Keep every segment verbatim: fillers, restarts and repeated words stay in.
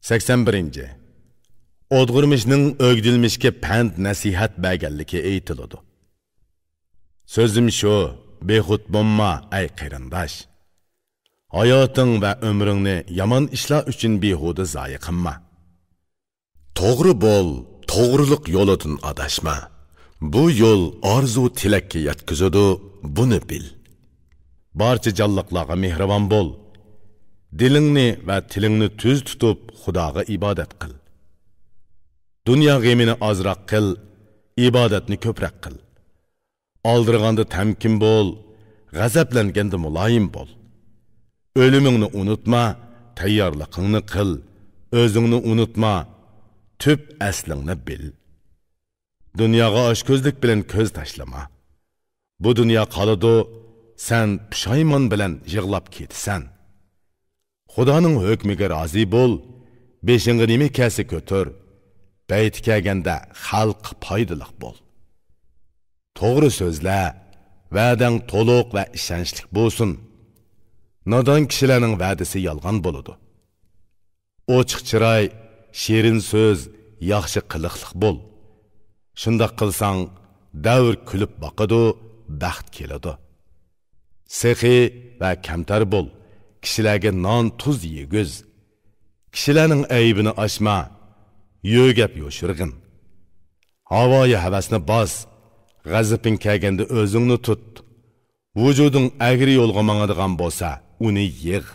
سەكسەن بىرىنچى. ئودغۇرمىشنىڭ ئۆگدۈلمىشكە پەند-نەسىھەت بەرگەنلىكى ئېيتىلىدۇ. سۆزۈم شۇ، بىخۇد بولما، ئەي قېرىنداش. ھاياتىڭ ۋە ئۆمرۈڭنى يامان ئىشلار ئۈچۈن بىھۇدە زايە قىلما. توغرا بول، توغرىلىق يولىدىن ئاداشما. بۇ يول ئارزۇ-تىلەككە يەتكۈزىدۇ، بۇنى بىل. بارچە جانلىقلارغا مېھرىبان بول. دىلىڭنى ۋە تىلىڭنى تۈز تۇتۇپ، خۇداغا ئىبادەت قىل. دۇنيا غېمىنى ئازراق قىل، ئىبادەتنى كۆپرەك قىل. ئالدىرىغاندا تەمكىن بول، غەزەپلەنگەندە مۇلايىم بول. ئۆلۈمۈڭنى ئۇنتۇما، تەييارلىقىڭنى قىل، ئۆزۈڭنى ئۇنتۇما، تۈپ ئەسلىڭنى بىل. دۇنياغا ئاچكۆزلۈك بىلەن كۆز تاشلىما. بۇ دۇنيا قالىدۇ، سەن پۇشايمان بىلەن يىغلاپ كېتىسەن. خۇدانىڭ ھۆكمىگە رازى بول، بېشىڭغا نېمە كەلسە كۆتۈر، پەيتى كەلگەندە خەلققە پايدىلىق بول. توغرا سۆزلە، ۋەدەڭ تولۇق ۋە ئىشەنچلىك بولسۇن. نادان كىشىلەرنىڭ ۋەدىسى يالغان بولىدۇ. ئوچۇق چىراي، شېرىن سۆز، ياخشى قىلىقلىق بول. شۇنداق قىلساڭ، دەۋر كۈلۈپ باقىدۇ، بەخت كېلىدۇ. سېخىي ۋە كەمتەر بول، كىشىلەرگە نان-تۇز يېگۈز. كىشىلەرنىڭ ئەيىبىنى ئاچما، يۆگەپ يوشۇرغىن. ھاۋايى ھەۋەسنى باس، غەزىپىڭ كەلگەندە ئۆزۈڭنى تۇت. ۋۇجۇدۇڭ ئەگرى يولغا ماڭىدىغان بولسا، ئۇنى يىغ.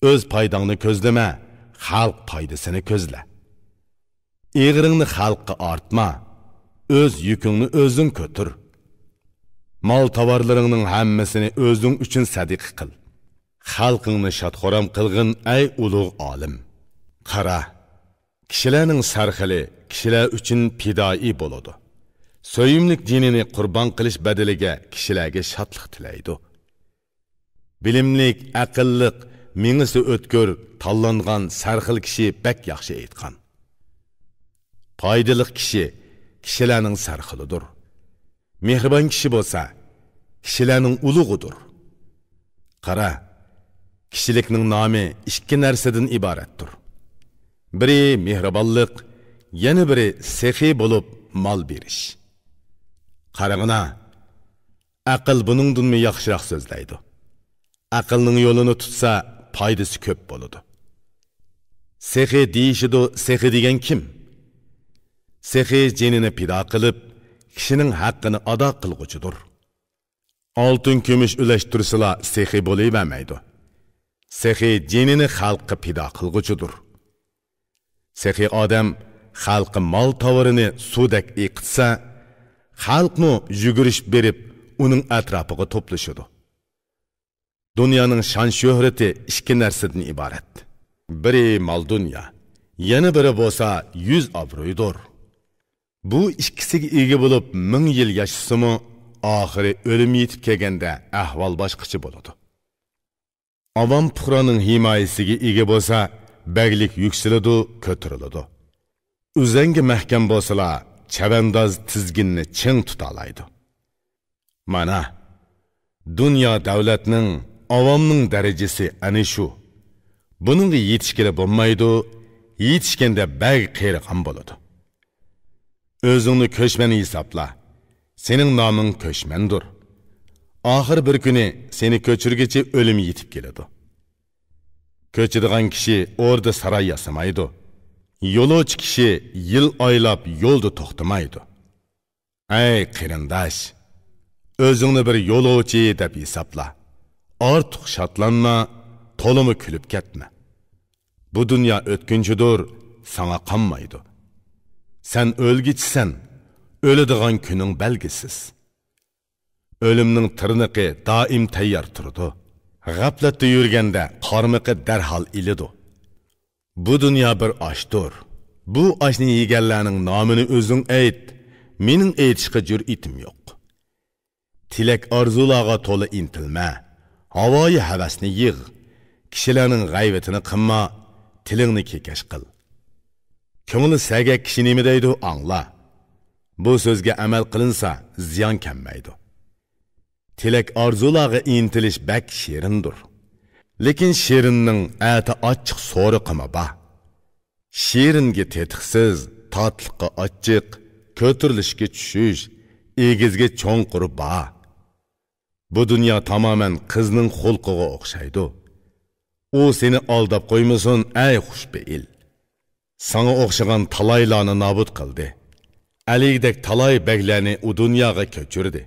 ئۆز پايداڭنى كۆزلىمە، خەلق پايدىسىنى كۆزلە. ئېغىرىڭنى خەلققە ئارتما، ئۆز يۈكۈڭنى ئۆزۈڭ كۆتۈر. مال-تاۋارلىرىڭنىڭ ھەممىسىنى ئۆزۈڭ ئۈچۈن سەدىقە قىل. خەلقىڭنى شاد-خۇرام قىلغىن، ئەي ئۇلۇغ ئالىم! قارا، كىشىلەرنىڭ سەرخىلى كىشىلەر ئۈچۈن پىدائىي بولىدۇ. سۆيۈملۈك جېنىنى قۇربان قىلىش بەدىلىگە كىشىلەرگە شادلىق تىلەيدۇ. بىلىملىك، ئەقىللىق، مېڭىسى ئۆتكۈر، تاللانغان سەرخىل كىشى بەك ياخشى ئېيتقان. پايدىلىق كىشى كىشىلەرنىڭ سەرخىلىدۇر. مېھرىبان كىشى بولسا كىشىلەرنىڭ ئۇلۇغىدۇر. قارا، كىشىلىكنىڭ نامى ئىككى نەرسىدىن ئىبارەتتۇر. بىرى مېھرىبانلىق، يەنە بىرى سېخىي بولۇپ مال بېرىش. قارىغىنا، ئەقىل بۇنىڭدىنمۇ ياخشىراق سۆزلەيدۇ. ئەقىلنىڭ يولىنى تۇتسا، پايدىسى كۆپ بولىدۇ. سېخىي دېيىشىدۇ، سېخىي دېگەن كىم؟ سېخىي جېنىنى پىدا قىلىپ، كىشىنىڭ ھەققىنى ئادا قىلغۇچىدۇر. ئالتۇن-كۈمۈش ئۈلەشتۈرسىلا، سېخىي بولۇۋەرمەيدۇ. سېخىي جېنىنى خەلققە پىدا قىلغۇچىدۇر. سېخىي ئادەم خەلققە مال تاۋىرىنى سۇدەك ئېقىتسا، خەلقمۇ يۈگۈرۈشۈپ بېرىپ، ئۇنىڭ ئەتراپىغا توپلىشىدۇ. دۇنيانىڭ شان-شۆھرىتى ئىككى نەرسىدىن ئىبارەت. بىرى مال-دۇنيا، يەنە بىرى بولسا يۈز-ئابرۇيدۇر. بۇ ئىككىسىگە ئىگە بولۇپ، مىڭ يىل ياشىسىمۇ، ئاخىرى ئۆلۈم يېتىپ كەلگەندە ئەھۋال باشقىچە بولىدۇ. ئاۋام پۇقرانىڭ ھىمايىسىگە ئىگە بولسا، بەگلىك يۈكسىلىدۇ، كۆتۈرۈلىدۇ. ئۈزەڭگە مەھكەم بولسىلا، چەۋەنداز تىزگىننى چىڭ تۇتالايدۇ. مانا، دۇنيا دەۋلەتنىڭ، ئاۋامنىڭ دەرىجىسى ئەنە شۇ. بۇنىڭغا يېتىشكىلى بولمايدۇ، يېتىشكەندە بەگ قېرىغان بولىدۇ. ئۆزۈڭنى كۆچمەن ھېسابلا. سېنىڭ نامىڭ كۆچمەندۇر. ئاخىر بىر كۈنى سېنى كۆچۈرگۈچى ئۆلۈم يېتىپ كېلىدۇ. كۆچىدىغان كىشى ئوردا ساراي ياسىمايدۇ. يولۇچى كىشى يىل ئايلاپ يولدا توختىمايدۇ. ئەي قېرىنداش، ئۆزۈڭنى بىر يولۇچى دەپ ھېسابلا. ئارتۇق شادلانما، تولىمۇ كۈلۈپ كەتمە. بۇ دۇنيا ئۆتكۈنچىدۇر، ساڭا قانمايدۇ. سەن ئۆلگۈچىسەن، ئۆلىدىغان كۈنۈڭ بەلگىسىز. ئۆلۈمنىڭ تىرنىقى دائىم تەييار تۇرىدۇ. غەپلەتتە يۈرگەندە قارمىقى دەرھال ئېلىدۇ. بۇ دۇنيا بىر ئاشتۇر. بۇ ئاشنى يېگەنلەرنىڭ نامىنى ئۆزۈڭ ئېيت. مېنىڭ ئېيتىشقا جۈرئىتىم يوق. تىلەك-ئارزۇلارغا تولا ئىنتىلمە. ھاۋايى ھەۋەسنى يىغ. كىشىلەرنىڭ غەيۋىتىنى قىلما. تىلىڭنى كېكەچ قىل. كۆڭلى سەگەك كىشى نېمە دەيدۇ، ئاڭلا. بۇ سۆزگە ئەمەل قىلىنسا، زىيان كەلمەيدۇ. تىلەك-ئارزۇلارغا ئىنتىلىش بەك شېرىندۇر. لېكىن شېرىننىڭ ئەتە ئاچچىق سورىقىمۇ بار. شېرىنگە تېتىقسىز، تاتلىققا ئاچچىق، كۆتۈرۈلۈشكە چۈشۈش، ئېگىزگە چوڭقۇرى بار. بۇ دۇنيا تامامەن قىزنىڭ خۇلقىغا ئوخشايدۇ. ئۇ سېنى ئالداپ قويمىسۇن، ئەي خۇشپېئىل. ساڭا ئوخشىغان تالايلارنى نابۇت قىلدى. ئەلىگىدەك تالاي بەگلەرنى ئۇ دۇنياغا كۆچۈردى.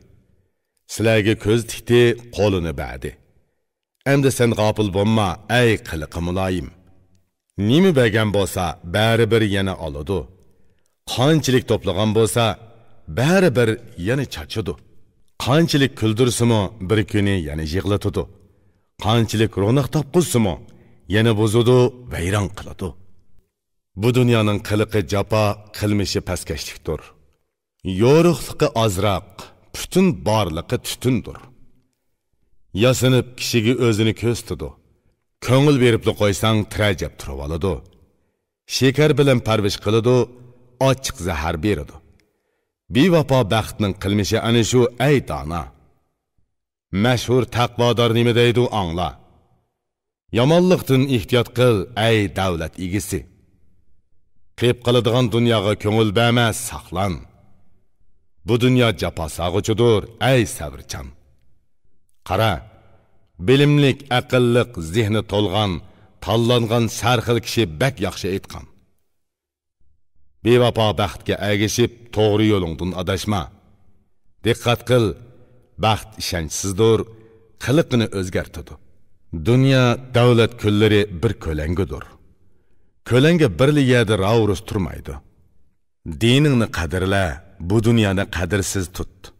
سىلەرگە كۆز تىكتى، قولىنى بەردى. ئەمدى سەن غاپىل بولما، ئەي قىلىقى مۇلايىم. نېمە بەرگەن بولسا، بەرىبىر يەنە ئالىدۇ. قانچىلىك توپلىغان بولسا، بەرىبىر يەنە چاچىدۇ. قانچىلىك كۈلدۈرسىمۇ، بىر كۈنى يەنە يىغلىتىدۇ. قانچىلىك روناق تاپقۇزسىمۇ، يەنە بۇزىدۇ، ۋەيران قىلىدۇ. بۇ دۇنيانىڭ قىلىقى جاپا، قىلمىشى پەسكەشلىكتۇر. يورۇقلۇقى ئازراق، پۈتۈن بارلىقى تۈتۈندۇر. ياسىنىپ كىشىگە ئۆزىنى كۆرسىتىدۇ. كۆڭۈل بېرىپلا قويساڭ، تىرەجەپ تۇرۇۋالىدۇ. شېكەر بىلەن پەرۋىش قىلىدۇ، ئاچچىق زەھەر بېرىدۇ. بىۋاپا بەختنىڭ قىلمىشى ئەنە شۇ، ئەي دانا. مەشھۇر تەقۋادار نېمە دەيدۇ، ئاڭلا. يامانلىقتىن ئېھتىيات قىل، ئەي دەۋلەت ئىگىسى. قېيىپ قالىدىغان دۇنياغا كۆڭۈل بەرمە، ساقلان. بۇ دۇنيا جاپا سالغۇچىدۇر، ئەي سەۋرچان. قارا، بىلىملىك، ئەقىللىق، زېھنى تولغان، تاللانغان سەرخىل كىشى بەك ياخشى ئېيتقان. بىۋاپا بەختكە ئەگىشىپ، توغرا يولۇڭدىن ئاداشما. دىققەت قىل، بەخت ئىشەنچسىزدۇر، قىلىقىنى ئۆزگەرتىدۇ. دۇنيا، دەۋلەت كۈنلىرى بىر كۆلەڭگىدۇر. كۆلەڭگە بىرلا يەردە راۋۇرۇس تۇرمايدۇ. دىنىڭنى قەدىرلە، بۇ دۇنيانى قەدىرسىز تۇت.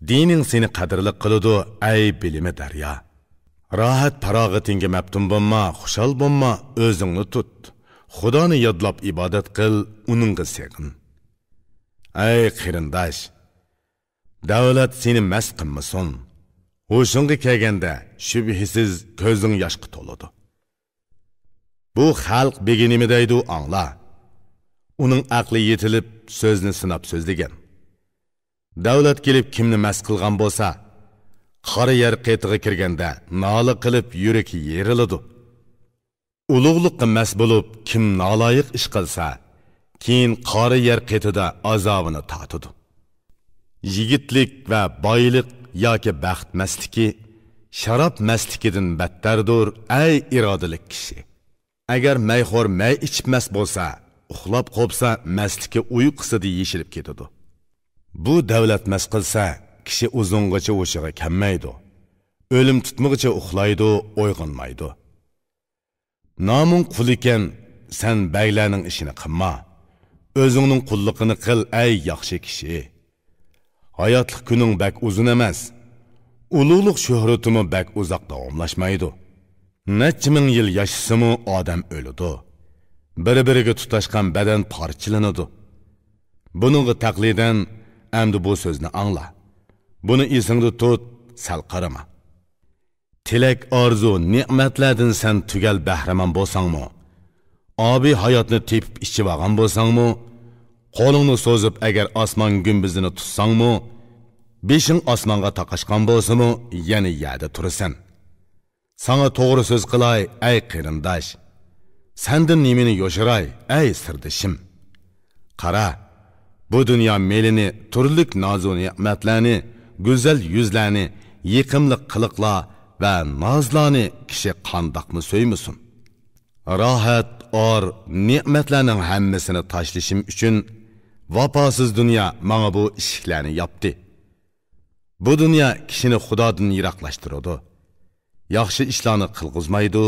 دىنىڭ سېنى قەدىرلىك قىلىدۇ، ئەي بىلىمى دەريا. راھەت-پاراغىتىڭگە مەپتۇن بولما، خۇشال بولما، ئۆزۈڭنى تۇت. خۇدانى يادلاپ ئىبادەت قىل، ئۇنىڭغا سېغىن. ئەي قېرىنداش، دەۋلەت سېنى مەست قىلمىسۇن. ھوشۇڭغا كەلگەندە، شۈبھىسىز كۆزۈڭ ياشقا تولىدۇ. بۇ خەلق بېگى نېمە دەيدۇ، ئاڭلا. ئۇنىڭ ئەقلى يېتىلىپ، سۆزنى سىناپ سۆزلىگەن. دەۋلەت كېلىپ كىمنى مەست قىلغان بولسا، قارا يەر قېتىغا كىرگەندە نالە قىلىپ يۈرىكى يېرىلىدۇ. ئۇلۇغلۇققا مەست بولۇپ كىم نالايىق ئىش قىلسا، كېيىن قارا يەر قېتىدا ئازابىنى تارتىدۇ. يىگىتلىك ۋە بايلىق ياكى بەخت مەستلىكى شاراب مەستلىكىدىن بەتتەردۇر، ئەي ئىرادىلىك كىشى. ئەگەر مەيخور مەي ئىچىپ مەست بولسا، ئۇخلاپ قوپسا، مەستلىكى ئۇيقۇسىدا يېشىلىپ كېتىدۇ. بۇ دەۋلەت مەست قىلسا، كىشى ئۇزۇنغىچە ھوشىغا كەلمەيدۇ. ئۆلۈم تۇتمىغىچە ئۇخلايدۇ، ئويغانمايدۇ. نامۇڭ قۇل ئىكەن، سەن بەگلەرنىڭ ئىشىنى قىلما. ئۆزۈڭنىڭ قۇللۇقىنى قىل، ئەي ياخشى كىشى. ھاياتلىق كۈنۈڭ بەك ئۇزۇن ئەمەس. ئۇلۇغلۇق شۆھرىتىمۇ بەك ئۇزاق داۋاملاشمايدۇ. نەچچە مىڭ يىل ياشىسىمۇ ئادەم ئۆلىدۇ. بىر-بىرىگە تۇتاشقان بەدەن پارچىلىنىدۇ. بۇنىڭغا تەقلىدەن ئەمدى بۇ سۆزنى ئاڭلا. بۇنى ئېسىڭدە تۇت، سەل قارىما. تىلەك-ئارزۇ، نېمەتلەردىن سەن تۈگەل بەھرىمەن بولساڭمۇ، ئابىي ھاياتنى تېپىپ ئىچىۋالغان بولساڭمۇ، قولۇڭنى سوزۇپ ئەگەر ئاسمان گۈمبىزىنى تۇتساڭمۇ، بېشىڭ ئاسمانغا تاقاشقان بولسىمۇ، يەنە يەردە تۇرىسەن. ساڭا توغرا سۆز قىلاي، ئەي قېرىنداش. سەندىن نېمىنى يوشۇراي، ئەي سىردىشىم. قارا، بۇ دۇنيا مېلىنى، تۈرلۈك نازۇ نېمەتلەرنى، گۈزەل يۈزلەرنى، يېقىملىق قىلىقلار ۋە نازلارنى كىشى قانداقمۇ سۆيمىسۇن؟ راھەت، ئار، نېمەتلەرنىڭ ھەممىسىنى تاشلىشىم ئۈچۈن ۋاپاسىز دۇنيا ماڭا بۇ ئىشىكلەرنى ياپتى. بۇ دۇنيا كىشىنى خۇدادىن يىراقلاشتۇرىدۇ. ياخشى ئىشلارنى قىلغۇزمايدۇ،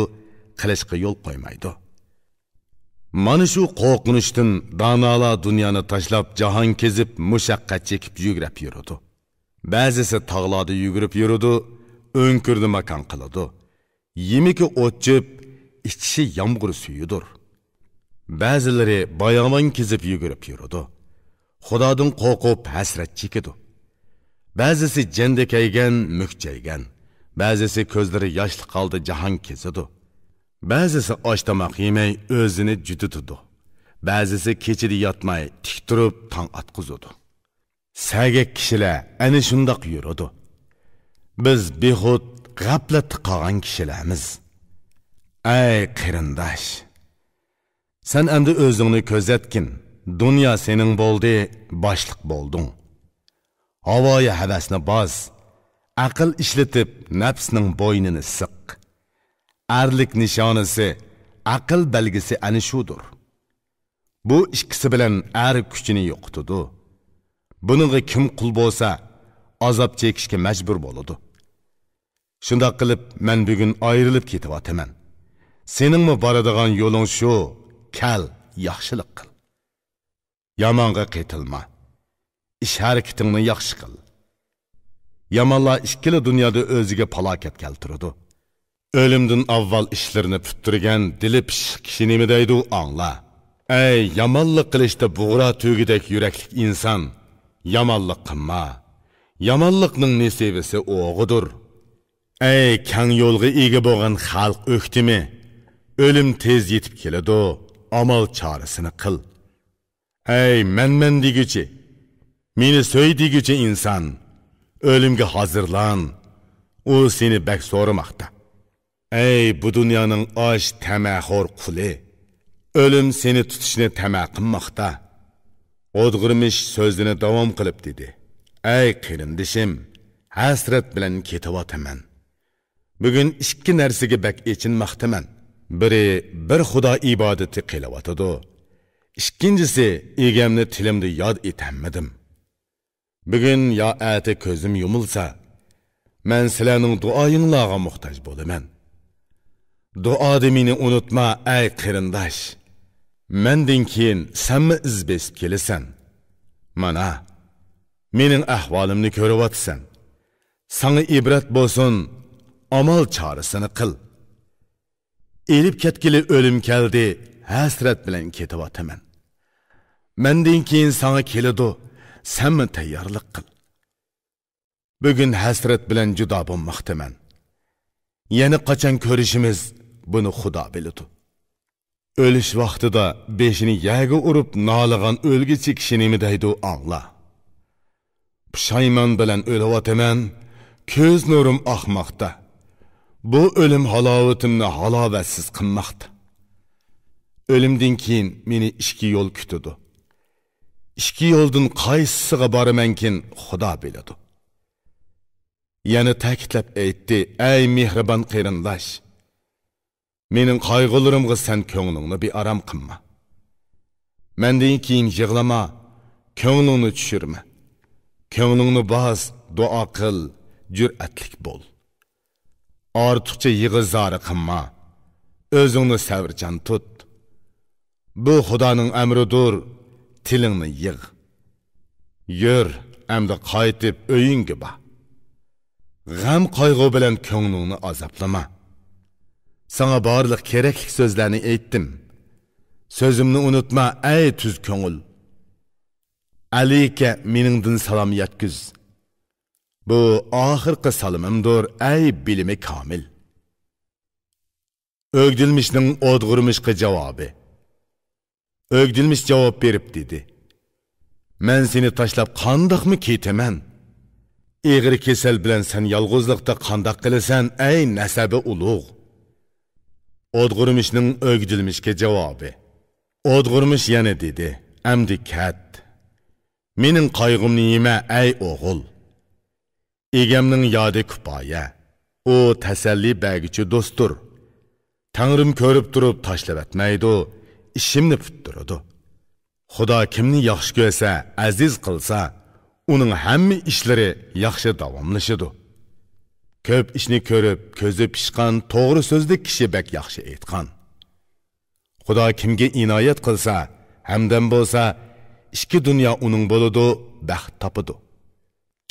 قىلىشقا يول قويمايدۇ. مانا شۇ قورقۇنچتىن دانالار دۇنيانى تاشلاپ، جاھان كېزىپ، مۇشەققەت چېكىپ يۈگرەپ يۈرىدۇ. بەزىسى تاغلاردا يۈگۈرۈپ يۈرىدۇ، ئۆڭكۈرنى ماكان قىلىدۇ. يېمىكى ئوت-چۆپ، ئىچىشى يامغۇر سۈيىدۇر. بەزىلىرى باياۋان كېزىپ يۈگۈرۈپ يۈرىدۇ. خۇدادىن قورقۇپ ھەسرەت چېكىدۇ. بەزىسى جەندە كەيگەن، مۈكچەيگەن. بەزىسى كۆزلىرى ياشلىق ھالدا جاھان كېزىدۇ. بەزىسى ئاش-تاماق يېمەي ئۆزىنى جۈدىتىدۇ. بەزىسى كېچىدە ياتماي تىك تۇرۇپ تاڭ ئاتقۇزىدۇ. سەگەك كىشىلەر ئەنە شۇنداق يۈرىدۇ. بىز بىخۇد غەپلەتتە قالغان كىشىلەرمىز. ئەي قېرىنداش! سەن ئەمدى ئۆزۈڭنى كۆزەتكىن، دۇنيا سېنىڭ بولدى، باشلىق بولدۇڭ. ھاۋايى ھەۋەسنى باس، ئەقىل ئىشلىتىپ نەپسنىڭ بوينىنى سىق. ئەرلىك نىشانىسى، ئەقىل بەلگىسى ئەنە شۇدۇر. بۇ ئىككىسى بىلەن ئەر كۈچىنى يوقىتىدۇ. بۇنىڭغا كىم قۇل بولسا، ئازاب چېكىشكە مەجبۇر بولىدۇ. شۇنداق قىلىپ، مەن بۈگۈن ئايرىلىپ كېتىۋاتىمەن. سېنىڭمۇ بارىدىغان يولۇڭ شۇ، كەل، ياخشىلىق قىل. يامانغا قېتىلما. ئىش ھەرىكىتىڭنى ياخشى قىل. يامانلار ئىككىلا دۇنيادا ئۆزىگە پالاكەت كەلتۈرىدۇ. ئۆلۈمدىن ئاۋۋال ئىشلىرىنى پۈتتۈرگەن دىلى پىششىق كىشى نېمە دەيدۇ، ئاڭلا. ئەي، يامانلىق قىلىشتا بۇغرا تۈگىدەك يۈرەكلىك ئىنسان، يامانلىق قىلما. يامانلىقنىڭ نېسىۋىسى ئوغىدۇر. ئەي، كەڭ يولغا ئىگە بولغان خەلق ئۆكتىمى؟ ئۆلۈم تېز يېتىپ كېلىدۇ، ئامال چارىسىنى قىل. ئەي، مەنمەن دېگۈچى، مېنى سۆي دېگۈچى ئىنسان، ئۆلۈمگە ھازىرلان، ئۇ سېنى بەك سورىماقتا. ئەي، بۇ دۇنيانىڭ ئاش تەمەخور قۇلى، ئۆلۈم سېنى تۇتۇشنى تەمە قىلماقتا. ئودغۇرمىش سۆزىنى داۋام قىلىپ دېدى: ئەي قېرىندىشىم، ھەسرەت بىلەن كېتىۋاتىمەن. بۈگۈن ئىككى نەرسىگە بەك ئېچىنماقتىمەن. بىرى، بىر خۇدا ئىبادىتى قىلىۋاتىدۇ. ئىككىنچىسى، ئىگەمنى تىلىمدا ياد ئېتەلمىدىم. بۈگۈن يا ئەتە كۆزۈم يۇمۇلسا، مەن سىلەرنىڭ دۇئايىڭلارغا موھتاج بولىمەن. دۇئادا مېنى ئۇنتۇما، ئەي قېرىنداش. مەندىن كېيىن سەنمۇ ئىز بېسىپ كېلىسەن. مانا، مېنىڭ ئەھۋالىمنى كۆرۈۋاتىسەن. ساڭا ئىبرەت بولسۇن، ئامال چارىسىنى قىل. ئېلىپ كەتكىلى ئۆلۈم كەلدى، ھەسرەت بىلەن كېتىۋاتىمەن. مەندىن كېيىن ساڭا كېلىدۇ، سەنمۇ تەييارلىق قىل. بۈگۈن ھەسرەت بىلەن جۇدا بولماقتىمەن. يەنە قاچان كۆرۈشىمىز، بۇنى خۇدا بىلىدۇ. ئۆلۈش ۋاقتىدا بېشىنى يەرگە ئۇرۇپ نالىغان ئۆلگۈچى كىشى نېمە دەيدۇ، ئاڭلا. پۇشايمان بىلەن ئۆلۈۋاتىمەن، كۆز نۇرۇم ئاقماقتا. بۇ ئۆلۈم ھالاۋىتىمنى ھالاۋەتسىز قىلماقتا. ئۆلۈمدىن كېيىن مېنى ئىككى يول كۈتىدۇ. ئىككى يولدىن قايسىسىغا بارىمەنكىن، خۇدا بىلىدۇ. يەنە تەكىتلەپ ئېيتتى: ئەي مېھرىبان قېرىنداش! مېنىڭ قايغۇلىرىمغا سەن كۆڭلۈڭنى بىئارام قىلما. مەندىن كېيىن يىغلىما، كۆڭلۈڭنى چۈشۈرمە. كۆڭلۈڭنى باس، دۇئا قىل، جۈرئەتلىك بول. ئارتۇقچە يىغا-زارى قىلما، ئۆزۈڭنى سەۋرچان تۇت. بۇ خۇدانىڭ ئەمرىدۇر، تىلىڭنى يىغ. يۈر، ئەمدى قايتىپ ئۆيۈڭگە بار. غەم-قايغۇ بىلەن كۆڭلۈڭنى ئازابلىما. ساڭا بارلىق كېرەكلىك سۆزلەرنى ئېيتتىم. سۆزۈمنى ئۇنتۇما، ئەي تۈز كۆڭۈل. ئەلىگە مېنىڭدىن سالام يەتكۈز. بۇ ئاخىرقى سالىمىمدۇر، ئەي بىلىمى كامىل. ئۆگدۈلمۈشنىڭ ئودغۇرمىشقا جاۋابى. ئۆگدۈلمىش جاۋاب بېرىپ دېدى: مەن سېنى تاشلاپ قانداقمۇ كېتىمەن؟ ئېغىر كېسەل بىلەن سەن يالغۇزلۇقتا قانداق قىلىسەن، ئەي نەسەبى ئۇلۇغ؟ ئودغۇرمىشنىڭ ئۆگدۈلمىشكە جاۋابى. ئودغۇرمىش يەنە دېدى: ئەمدى كەت. مېنىڭ قايغۇمنى يېمە، ئەي ئوغۇل. ئىگەمنىڭ يادى كۇپايە. ئۇ تەسەللى بەرگۈچى دوستتۇر. تەڭرىم كۆرۈپ تۇرۇپ تاشلىۋەتمەيدۇ، ئىشىمنى پۈتتۈرىدۇ. خۇدا كىمنى ياخشى كۆرسە، ئەزىز قىلسا، ئۇنىڭ ھەممە ئىشلىرى ياخشى داۋاملىشىدۇ. كۆپ ئىشنى كۆرۈپ، كۆزى پىشقان، توغرا سۆزلۈك كىشى بەك ياخشى ئېيتقان. خۇدا كىمگە ئىنايەت قىلسا، ھەمدەم بولسا، ئىككى دۇنيا ئۇنىڭ بولىدۇ، بەخت تاپىدۇ.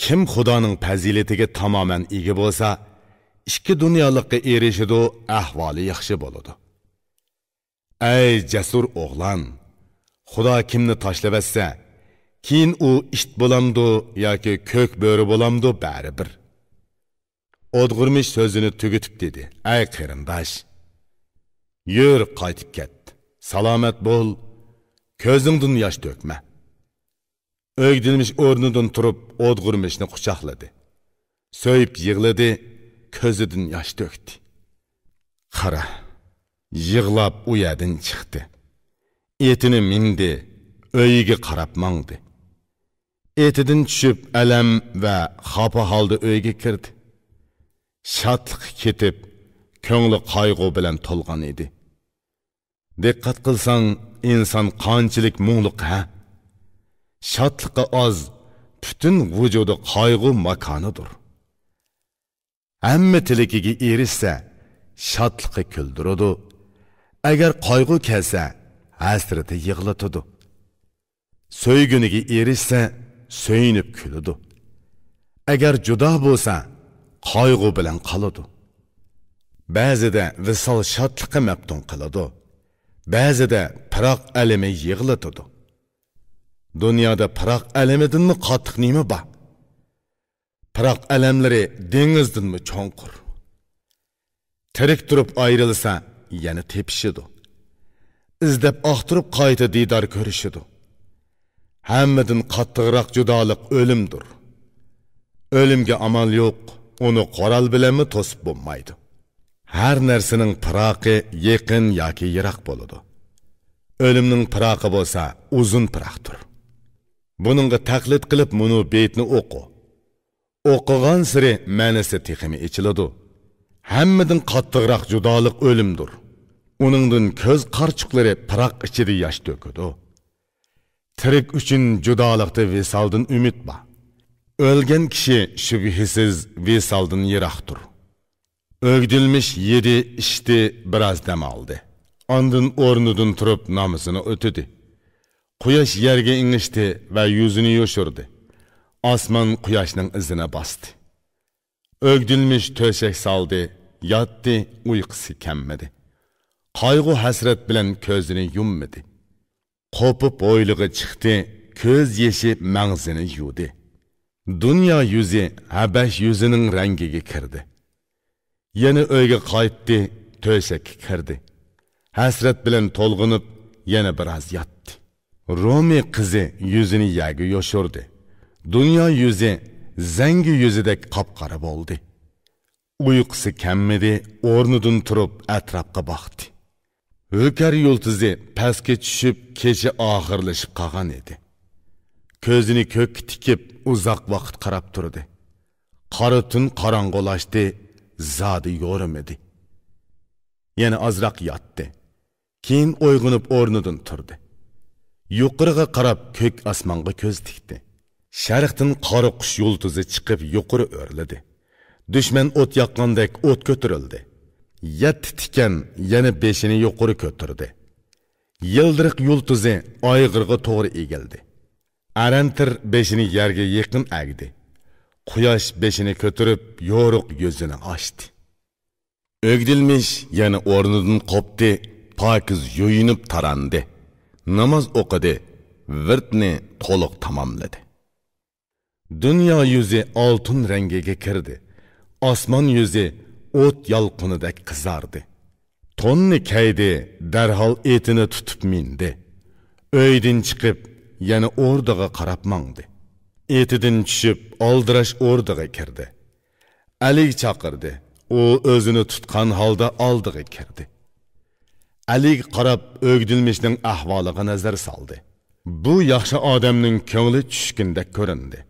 كىم خۇدانىڭ پەزىلىتىگە تامامەن ئىگە بولسا، ئىككى دۇنيالىققا ئېرىشىدۇ، ئەھۋالى ياخشى بولىدۇ. ئەي جەسۇر ئوغلان! خۇدا كىمنى تاشلىۋەتسە، كېيىن ئۇ ئىت بولامدۇ ياكى كۆك بۆرە بولامدۇ، بەرىبىر. ئودغۇرمىش سۆزىنى تۈگىتىپ دېدى: ئەي قېرىنداش! يۈر، قايتىپ كەت. سالامەت بول. كۆزۈڭدىن ياش تۆكمە. ئۆگدۈلمىش ئورنىدىن تۇرۇپ، ئودغۇرمىشنى قۇچاقلىدى. سۆيۈپ يىغلىدى، كۆزىدىن ياش تۆكتى. قارا، يىغلاپ ئۇ يەردىن چىقتى. ئېتىنى مىندى، ئۆيىگە قاراپ ماڭدى. ئېتىدىن چۈشۈپ، ئەلەم ۋە خاپا ھالدا ئۆيگە كىردى. شادلىقى كېتىپ، كۆڭلى قايغۇ بىلەن تولغان ئىدى. دىققەت قىلساڭ، ئىنسان قانچىلىك مۇڭلۇق ھە؟ شادلىقى ئاز، پۈتۈن ۋۇجۇدى قايغۇ ماكانىدۇر. ھەممە تىلىكىگە ئېرىشسە، شادلىقى كۈلدۈرىدۇ. ئەگەر قايغۇ كەلسە، ھەسرىتى يىغلىتىدۇ. سۆيگىنىگە ئېرىشسە، سۆيۈنۈپ كۈلىدۇ. ئەگەر جۇدا بولسا، قايغۇ بىلەن قالىدۇ. بەزىدە ۋىسال شادلىقى مەپتۇن قىلىدۇ. بەزىدە پىراق ئەلىمى يىغلىتىدۇ. دۇنيادا پىراق ئەلىمىدىنمۇ قاتتىق نېمە بار؟ پىراق ئەلەملىرى دېڭىزدىنمۇ چوڭقۇر. تىرىك تۇرۇپ ئايرىلسا، يەنە تېپىشىدۇ. ئىزدەپ ئاختۇرۇپ قايتا دىدار كۆرۈشىدۇ. ھەممىدىن قاتتىقراق جۇدالىق ئۆلۈمدۇر. ئۆلۈمگە ئامال يوق، ئۇنى قورال بىلەنمۇ توسۇپ بولمايدۇ. ھەر نەرسىنىڭ پىراقى يېقىن ياكى يىراق بولىدۇ. ئۆلۈمنىڭ پىراقى بولسا ئۇزۇن پىراقتۇر. بۇنىڭغا تەقلىد قىلىپ مۇنۇ بېيىتنى ئوقۇ. ئوقۇغانسېرى مەنىسى تېخىمۇ ئېچىلىدۇ. ھەممىدىن قاتتىقراق جۇدالىق ئۆلۈمدۇر. ئۇنىڭدىن كۆز قارىچۇقلىرى پىراق ئىچىدە ياش تۆكىدۇ. تىرىك ئۈچۈن جۇدالىقتا ۋىسالدىن ئۈمىد بار. ئۆلگەن كىشى شۈبھىسىز ۋىسالدىن يىراقتۇر. ئۆگدۈلمۈش يېدى، ئىچتى، بىراز دەم ئالدى. ئاندىن ئورنىدىن تۇرۇپ نامىزىنى ئۆتىدى. قۇياش يەرگە ئېڭىشتى ۋە يۈزىنى يوشۇردى. ئاسمان قۇياشنىڭ ئىزىنى باستى. ئۆگدۈلمۈش تۆشەك سالدى، ياتتى، ئۇيقۇسى كەممىدى. قايغۇ-ھەسرەت بىلەن كۆزىنى يۇممىدى. قوپۇپ ھويلىغا چىقتى، كۆز يېشى مەڭزىنى يۇدى. دۇنيا يۈزى ھەبەش يۈزىنىڭ رەڭگىگە كىردى. يەنە ئۆيگە قايتتى، تۆشەككە كىردى. ھەسرەت بىلەن تولغىنىپ، يەنە بىراز ياتتى. رومى قىزى يۈزىنى يەرگە يوشۇردى. دۇنيا يۈزى زەڭگى يۈزىدەك قاپقارا بولدى. ئۇيقۇسى كەممىدى، ئورنىدىن تۇرۇپ ئەتراپقا باقتى. ھۆكەر يۇلتۇزى پەسكە چۈشۈپ، كېچە ئاخىرلىشىپ قالغان ئىدى. كۆزىنى كۆككە تىكىپ، ئۇزاق ۋاقىت قاراپ تۇردى. قارا تۈن قاراڭغۇلاشتى، زادى يورۇمىدى. يەنە ئازراق ياتتى. كېيىن ئويغىنىپ ئورنىدىن تۇردى. يۇقىرىغا قاراپ كۆك ئاسمانغا كۆز تىكتى. شەرقتىن قارا قۇش يۇلتۇزى چىقىپ يۇقىرى ئۆرلىدى. دۈشمەن ئوت ياققاندەك ئوت كۆتۈرۈلدى. يەتتە تىكەن يەنە بېشىنى يۇقىرى كۆتۈردى. يىلدىرىق يۇلتۇزى ئايغىرغا توغرا ئېگىلدى. ئەرەنتىر بېشىنى يەرگە يېقىن ئەگدى. قۇياش بېشىنى كۆتۈرۈپ يورۇق يۈزىنى ئاچتى. ئۆگدۈلمۈش يەنە ئورنىدىن قوپتى، پاكىز يۇيۇنۇپ تاراندى. ناماز ئوقۇدى، ۋىردنى تولۇق تاماملىدى. دۇنيا يۈزى ئالتۇن رەڭگىگە كىردى. ئاسمان يۈزى ئوت يالقۇنىدەك قىزاردى. توننى كەيدى، دەرھال ئېتىنى تۇتۇپ مىندى. ئۆيدىن چىقىپ، يەنە ئوردىغا قاراپ ماڭدى. ئېتىدىن چۈشۈپ، ئالدىراش ئوردىغا كىردى. ئەلىگە چاقىردى. ئۇ ئۆزىنى تۇتقان ھالدا ئالدىغا كىردى. ئەلىگە قاراپ ئۆگدۈلمۈشنىڭ ئەھۋالىغا نەزەر سالدى. بۇ ياخشى ئادەمنىڭ كۆڭلى چۈشكۈندەك كۆرۈندى.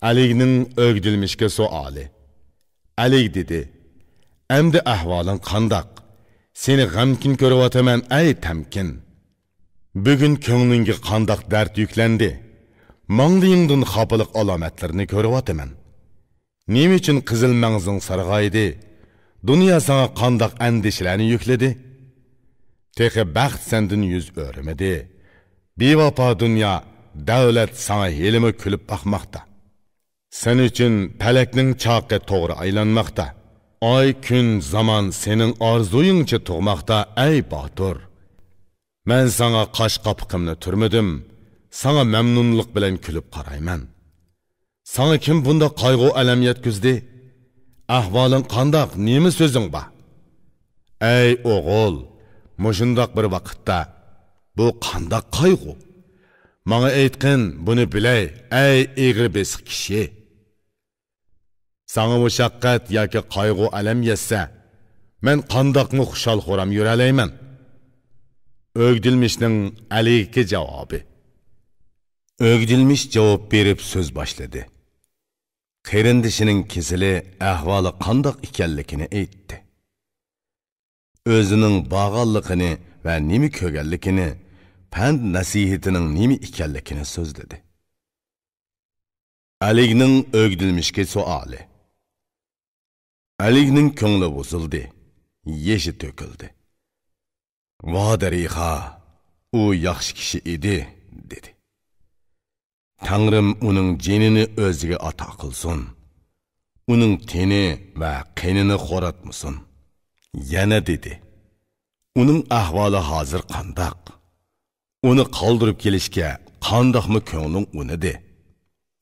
ئەلىگنىڭ ئۆگدۈلمۈشكە سوئالى. ئەلىگ دېدى: «ئەمدى ئەھۋالىڭ قانداق؟ سېنى غەمكىن كۆرۈۋاتىمەن، ئەي تەمكىن! بۈگۈن كۆڭلۈڭگە قانداق دەرد يۈكلەندى؟ ماڭلىيىڭدىن خاپىلىق ئالامەتلىرىنى كۆرۈۋاتىمەن. نېمە ئۈچۈن قىزىل مەڭزىڭ سارغايدى؟ دۇنيا ساڭا قانداق ئەندىشىلەرنى يۈكلىدى؟ تېخى بەخت سەندىن يۈز ئۆرۈمىدى. بىۋاپا دۇنيا دەۋلەت ساڭا ھېلىمۇ كۈلۈپ باقماقتا. سەن ئۈچۈن پەلەكنىڭ چاقى توغرا ئايلانماقتا. ئاي، كۈن، زامان سېنىڭ ئارزۇيۇڭچە تۇغماقتا، ئەي باتۇر! مەن ساڭا قاش قاپىقىمنى تۈرمىدىم، ساڭا مەمنۇنلۇق بىلەن كۈلۈپ قارايمەن. ساڭا كىم بۇنداق قايغۇ-ئەلەم يەتكۈزدى؟ ئەھۋالىڭ قانداق، نېمە سۆزۈڭ بار؟ ئەي ئوغۇل، مۇشۇنداق بىر ۋاقىتتا، بۇ قانداق قايغۇ؟ ماڭا ئېيتقىن، بۇنى بىلەي، ئەي ئېغىر بېسىق كىشى! ساڭا مۇشەققەت ياكى قايغۇ-ئەلەم يەتسە، مەن قانداقمۇ خۇشال-خۇرام يۈرەلەيمەن؟ ئۆگدىلمىشنىڭ ئەلىگىكى جاۋابى. ئۆگدىلمىش جاۋاب بېرىپ سۆز باشلىدى. قېرىندىشىنىڭ كېسىلى، ئەھۋالى قانداق ئىكەنلىكىنى ئېيتتى. ئۆزىنىڭ بارغانلىقىنى ۋە نېمە كۆرگەنلىكىنى، پەند-نەسىھىتىنىڭ نېمە ئىكەنلىكىنى سۆزلىدى. ئەلىگنىڭ ئۆگدىلمىشكە سوئالى. ئەلىگنىڭ كۆڭلى بۇزۇلدى، يېشى تۆكۈلدى. «ۋا دەرىخا، ئۇ ياخشى كىشى ئىدى» دېدى. «تەڭرىم ئۇنىڭ جېنىنى ئۆزىگە ئاتا قىلسۇن. ئۇنىڭ تېنى ۋە قېنىنى خوراتمىسۇن.» يەنە دېدى: «ئۇنىڭ ئەھۋالى ھازىر قانداق؟ ئۇنى قالدۇرۇپ كېلىشكە قانداقمۇ كۆڭلۈڭ ئۇنىدى؟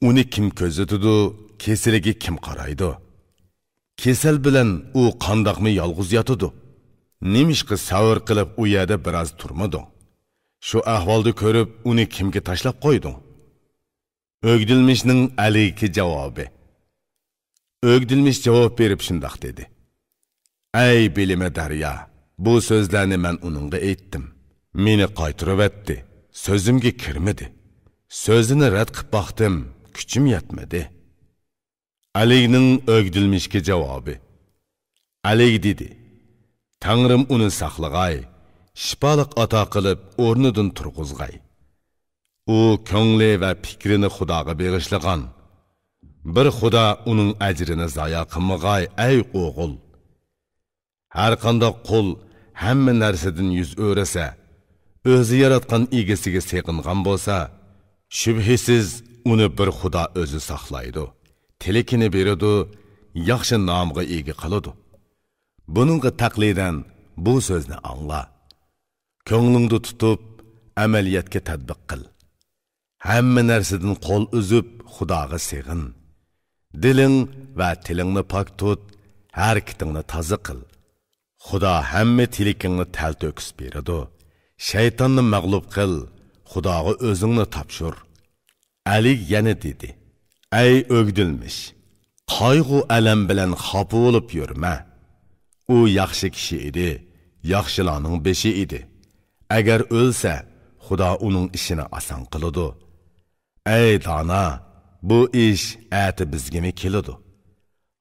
ئۇنى كىم كۆزىتىدۇ، كېسىلىگە كىم قارايدۇ؟ كېسەل بىلەن ئۇ قانداقمۇ يالغۇز ياتىدۇ؟ نېمىشقا سەۋر قىلىپ ئۇ يەردە بىراز تۇرمىدىڭ؟ شۇ ئەھۋالدا كۆرۈپ ئۇنى كىمگە تاشلاپ قويدۇڭ؟» ئۆگدىلمىشنىڭ ئەلىگىكى جاۋابى. ئۆگدىلمىش جاۋاب بېرىپ شۇنداق دېدى: «ئەي بىلىمى دەريا، بۇ سۆزلەرنى مەن ئۇنىڭغا ئېيتتىم. مېنى قايتۇرۇۋەتتى، سۆزۈمگە كىرمىدى. سۆزىنى رەت قىپ باقتىم، كۈچۈم يەتمىدى.» ئەلىگنىڭ ئۆگدىلمىشكە جاۋابى. ئەلىگ دېدى: «تەڭرىم ئۇنى ساقلىغاي، شىپالىق ئاتا قىلىپ ئورنىدىن تۇرغۇزغاي. ئۇ كۆڭلى ۋە پىكرىنى خۇداغا بېغىشلىغان. بىر خۇدا ئۇنىڭ ئەجرىنى زايا قىلمىغاي، ئەي ئوغۇل. ھەرقانداق قۇل ھەممە نەرسىدىن يۈز ئۆرۈسە، ئۆزى ياراتقان ئىگىسىگە سېغىنغان بولسا، شۈبھىسىز ئۇنى بىر خۇدا ئۆزى ساقلايدۇ، تىلىكىنى بېرىدۇ، ياخشى نامغا ئىگە قىلىدۇ. بۇنىڭغا تەقلىدەن بۇ سۆزنى ئاڭلا. كۆڭلۈڭدە تۇتۇپ، ئەمەلىيەتكە تەتبىق قىل. ھەممە نەرسىدىن قول ئۈزۈپ، خۇداغا سېغىن. دىلىڭ ۋە تىلىڭنى پاك تۇت، ھەرىكىتىڭنى تازا قىل. خۇدا ھەممە تىلىكىڭنى تەلتۆكۈس بېرىدۇ. شەيتاننى مەغلۇپ قىل، خۇداغا ئۆزۈڭنى تاپشۇر.» ئەلىگ يەنە دېدى: «ئەي ئۆگدۈلمىش، قايغۇ-ئەلەم بىلەن خاپا بولۇپ يۈرمە. ئۇ ياخشى كىشى ئىدى، ياخشىلارنىڭ بېشى ئىدى. ئەگەر ئۆلسە، خۇدا ئۇنىڭ ئىشىنى ئاسان قىلىدۇ. ئەي دانا، بۇ ئىش ئەتە بىزگىمۇ كېلىدۇ.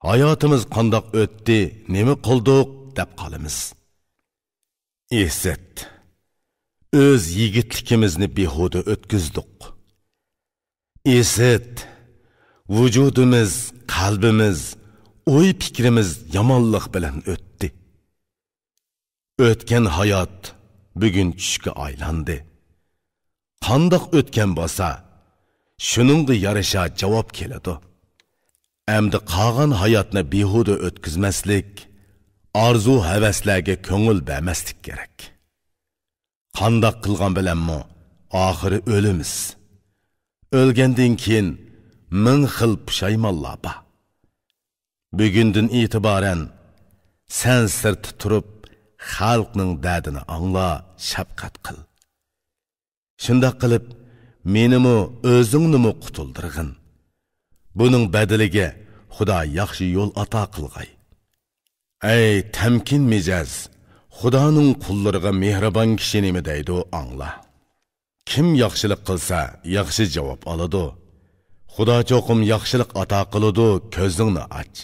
ھاياتىمىز قانداق ئۆتتى، نېمە قىلدۇق دەپ قالىمىز. ئىسىت، ئۆز يىگىتلىكىمىزنى بىھۇدە ئۆتكۈزدۇق. ئىسىت، ۋۇجۇدىمىز، قەلبىمىز، ئوي-پىكرىمىز يامانلىق بىلەن ئۆتتى. ئۆتكەن ھايات بۈگۈن چۈشكە ئايلاندى. قانداق ئۆتكەن بولسا، شۇنىڭغا يارىشا جاۋاب كېلىدۇ. ئەمدى قالغان ھاياتنى بىھۇدە ئۆتكۈزمەسلىك، ئارزۇ-ھەۋەسلەرگە كۆڭۈل بەرمەسلىك كېرەك. قانداق قىلغان بىلەنمۇ ئاخىرى ئۆلىمىز. ئۆلگەندىن كېيىن مىڭ خىل پۇشايمانلار بار. بۈگۈندىن ئېتىبارەن سەن سىرتتا تۇرۇپ، خەلقنىڭ دەردىنى ئاڭلا، شەپقەت قىل. شۇنداق قىلىپ، مېنىمۇ، ئۆزۈڭنىمۇ قۇتۇلدۇرغىن. بۇنىڭ بەدىلىگە خۇدا ياخشى يول ئاتا قىلغاي. ئەي تەمكىن مىجەز، خۇدانىڭ قۇللىرىغا مېھرىبان كىشى نېمە دەيدۇ، ئاڭلا. كىم ياخشىلىق قىلسا، ياخشى جاۋاب ئالىدۇ. خۇدا چوقۇم ياخشىلىق ئاتا قىلىدۇ، كۆزۈڭنى ئاچ.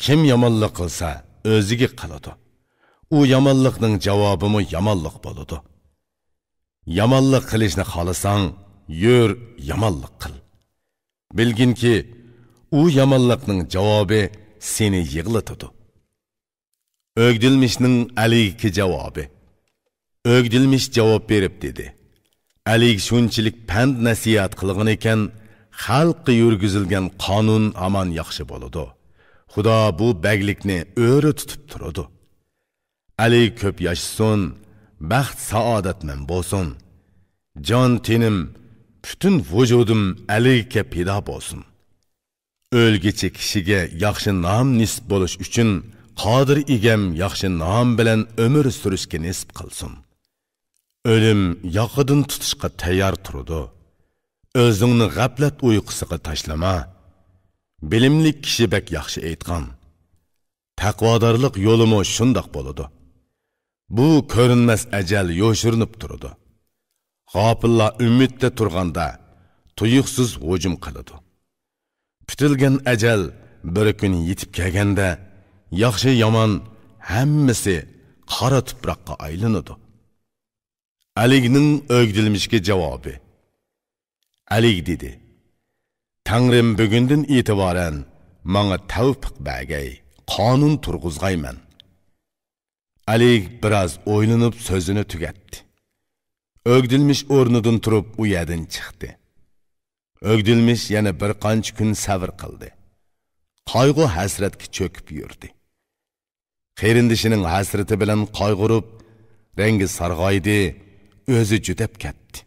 كىم يامانلىق قىلسا، ئۆزىگە قىلىدۇ. ئۇ يامانلىقنىڭ جاۋابىمۇ يامانلىق بولىدۇ. يامانلىق قىلىشنى خالىساڭ، يۈر، يامانلىق قىل. بىلگىنكى، ئۇ يامانلىقنىڭ جاۋابى سېنى يىغلىتىدۇ. ئۆگدىلمىشنىڭ ئەلىگىكى جاۋابى. ئۆگدىلمىش جاۋاب بېرىپ دېدى: ئەلىگ شۇنچىلىك پەند-نەسىھەت قىلغىنىكەن، خەلققە يۈرگۈزۈلگەن قانۇن ھامان ياخشى بولىدۇ. خۇدا بۇ بەگلىكنى ئۆرە تۇتۇپ تۇرىدۇ. ئەلىگ كۆپ ياشىسۇن، بەخت-سائادەتمەن بولسۇن. جان-تېنىم، پۈتۈن ۋۇجۇدۇم ئەلىگكە پىدا بولسۇن. ئۆلگۈچى كىشىگە ياخشى نام نېسىپ بولۇش ئۈچۈن، قادىر ئىگەم ياخشى نام بىلەن ئۆمۈر سۈرۈشكە نېسىپ قىلسۇن. ئۆلۈم ياقىدىن تۇتۇشقا تەييار تۇرىدۇ. ئۆزۈڭنى غەپلەت ئۇيقۇسىغا تاشلىما. بىلىملىك كىشى بەك ياخشى ئېيتقان: تەقۋادارلىق يولىمۇ شۇنداق بولىدۇ. بۇ كۆرۈنمەس ئەجەل يوشۇرۇنۇپ تۇرىدۇ. غاپىللار ئۈمىدتە تۇرغاندا، تۇيۇقسىز ھۇجۇم قىلىدۇ. كۈتۈلگەن ئەجەل بىر كۈن يېتىپ كەلگەندە، ياخشى-يامان ھەممىسى قارا تۇپراققا ئايلىنىدۇ. ئەلىگنىڭ ئۆگدىلمىشكە جاۋابى. ئەلىگ دېدى: «تەڭرىم بۈگۈندىن ئېتىبارەن ماڭا تەۋپىق بەرگەي، قانۇن تۇرغۇزغايمەن.» ئەلىگ بىراز ئويلىنىپ سۆزىنى تۈگەتتى. ئۆگدىلمىش ئورنىدىن تۇرۇپ ئۇ يەردىن چىقتى. ئۆگدىلمىش يەنە بىر قانچە كۈن سەۋر قىلدى. قايغۇ-ھەسرەتكە چۆكۈپ يۈردى. قېرىندىشىنىڭ ھەسرىتى بىلەن قايغۇرۇپ، رەڭگى سارغايدى، ئۆزى جۈدەپ كەتتى.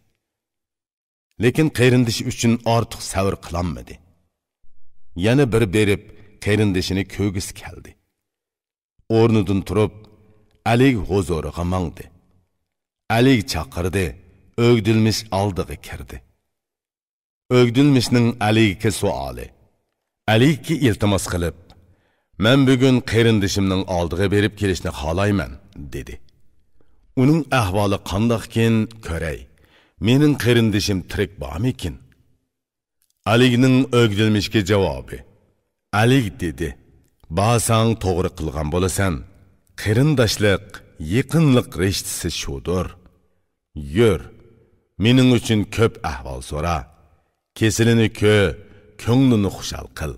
لېكىن قېرىندىشى ئۈچۈن ئارتۇق سەۋر قىلالمىدى. يەنە بىر بېرىپ، قېرىندىشىنى كۆرگۈسى كەلدى. ئورنىدىن تۇرۇپ، ئەلىگ ھۇزۇرىغا ماڭدى. ئەلىگ چاقىردى، ئۆگدۈلمىش ئالدىغا كىردى. ئۆگدۈلمىشنىڭ ئەلىگكە سوئالى. ئەلىگكە ئىلتىماس قىلىپ، «مەن بۈگۈن قېرىندىشىمنىڭ ئالدىغا بېرىپ كېلىشنى خالايمەن» دېدى. «ئۇنىڭ ئەھۋالى قانداقكىن كۆرەي. مېنىڭ قېرىندىشىم تىرىك بارمىكىن؟» ئەلىگنىڭ ئۆگدۈلمىشكە جاۋابى. ئەلىگ دېدى: «بارساڭ توغرا قىلغان بولىسەن. قېرىنداشلىق، يېقىنلىق رىشتىسى شۇدۇر. يۈر، مېنىڭ ئۈچۈن كۆپ ئەھۋال سورا. كېسىلىنى كۆ، كۆڭلىنى خۇشال قىل.»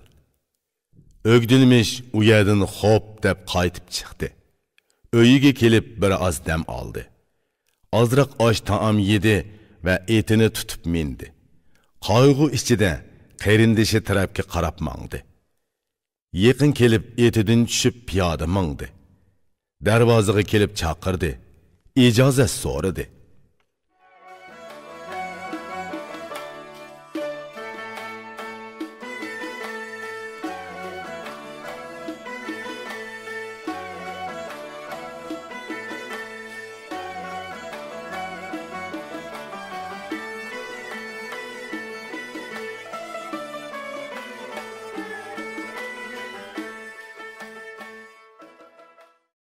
ئۆگدۈلمىش ئۇ يەردىن خوپ دەپ قايتىپ چىقتى. ئۆيىگە كېلىپ بىر ئاز دەم ئالدى. ئازراق ئاش-تائام يېدى ۋە ئېتىنى تۇتۇپ مىندى. قايغۇ ئىچىدە قېرىندىشى تەرەپكە قاراپ ماڭدى. يېقىن كېلىپ ئېتىدىن چۈشۈپ پىيادە ماڭدى. دەرۋازىغا كېلىپ چاقىردى. ئىجازەت سورىدى.